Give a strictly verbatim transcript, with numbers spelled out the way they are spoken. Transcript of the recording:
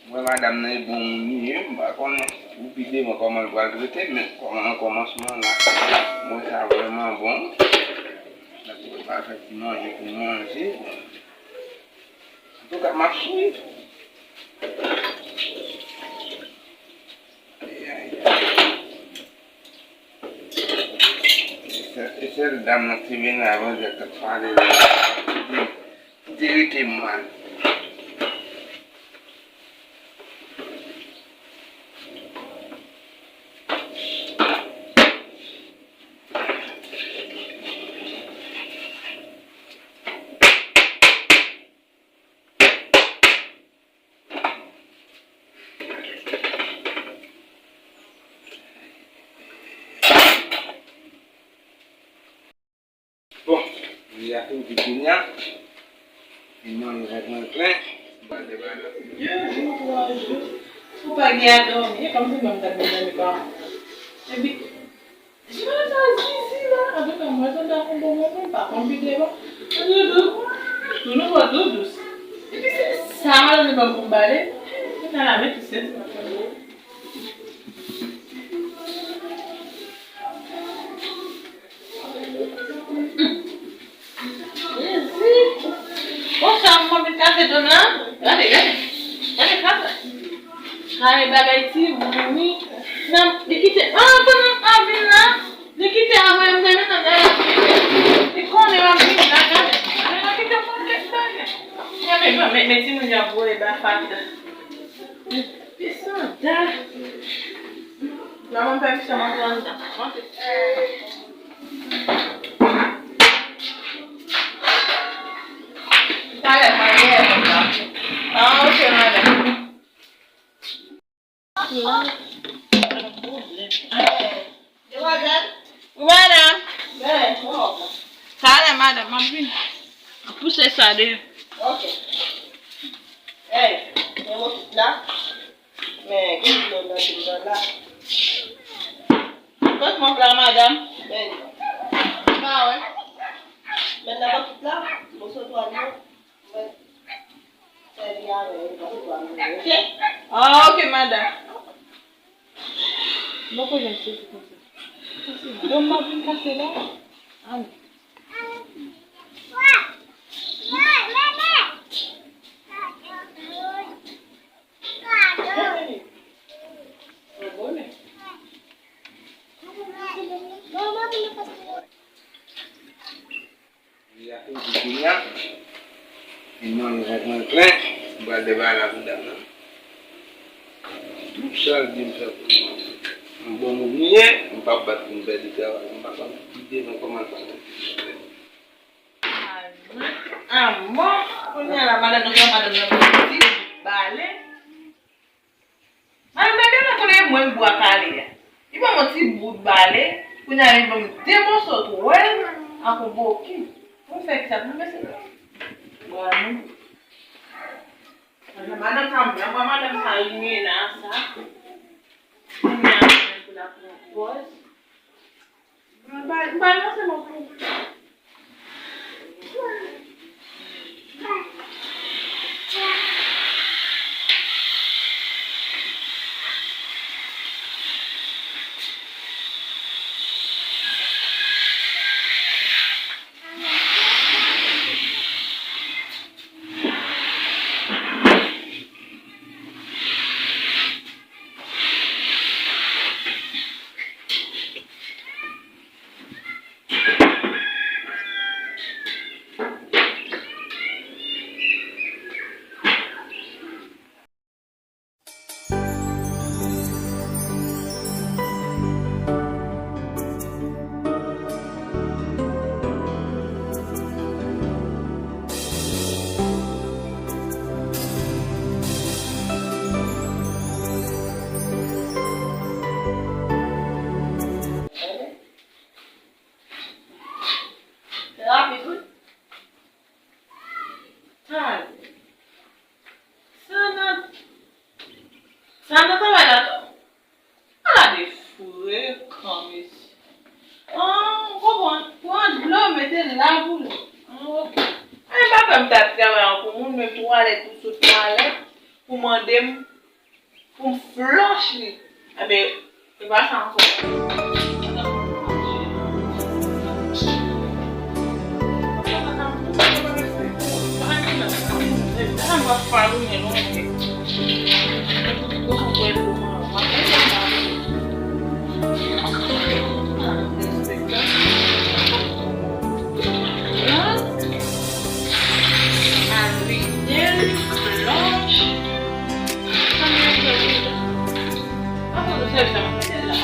M wè madanm nan e bon moun li ye, m pa konnen pou pi devan kòman l pral trete, men kòman nan kòmansman la, m wè sa vrèman bon. L ap prepare fè ti manje pou manje. Antouka, m ap swiv. Ayayay. E sèl, e sèl dam nan ki te vin la, Bondye k ap pale la. Li te, li te rete mal. Bon, li a fin di kounye a. Li manje sa pran plen. Ba de ba de. De jou, twa jou, ou pa gen a dòmi. E kòmsi mwen m t ap vin dòmi pa. Epi, jwenn sa zizi la. Antouka, mwen tande ak yon bon moman, m pa konn pi devan. Doudou, doudou, doudou. Epi se sa, madanm li ban m pou m bale. Mwen ta la men tout sèl. Jezi! Bon, sa m anvi kase do m la. Gade, gade. Gade kaka. Kare bagay ti mouri. Nan, li kite, ah, pandan m ap vin la, li kite avan m gade nan gade. Li konnen m ap vin la, gade. Men li kite m konn kèk bagay. Gade, men, men, men ti moun yo ap vole ba fatra. Pi sanda. Manman pèmisyon mwen pran anndan. Talè mwen ye konsa. Ah, ok, madanm. Demwazèl? Wi, madanm. Talè, madanm, m ap vini. Pouse sa deyò. Ok. Hey, men mwen tout la. Men, gen dlo nan dlo nan la. Kot mòp la, madanm? Men, pa wè. Men nan bòt la, moso twal yo. Mwen, sèvi avè yo, moso twal yo, ok? Ah, ok, madanm. Mwen ko jwenn sezi konsa. Konsa, don m ap vin kase la. Amen. Li a fin di kounye a. Li manje sa pran plen. M pral debare la pou dam nan. Tout sa l di m fè pou li. M bon moun li ye, m p ap bat pou m pèdi travay. M pa konn ki devan kòman l pral rete. Amò, kounye a la, madanm nan pran madanm nan pou ti bale. Madanm nan genlè konnen e mwen bwa kale a. Li ban m yon ti bout bale, kounye a li ban m de moso twèl ak yon boki. Pou m fè kisa? Pou m mesye bwa nou. Madanm sa, mwen bwa madanm sa, limena sa. Kounye a, mwen pou la pran pòz. Rapid, wi. Talè. Sa nan, sa nan travay la tou. Ala de frekan, mesye. An, ou konprann? Pran dlo, mete l la pou li. An, ok. Ay, pa fè m t ap travay an pou moun, men twalèt, pou sot twalèt, pou mande m Pou m flush li. Enben, e pa sa ankò. Ariel Blanche. Sa m ap fè deja? Pa konn sèl sa m ap fè la.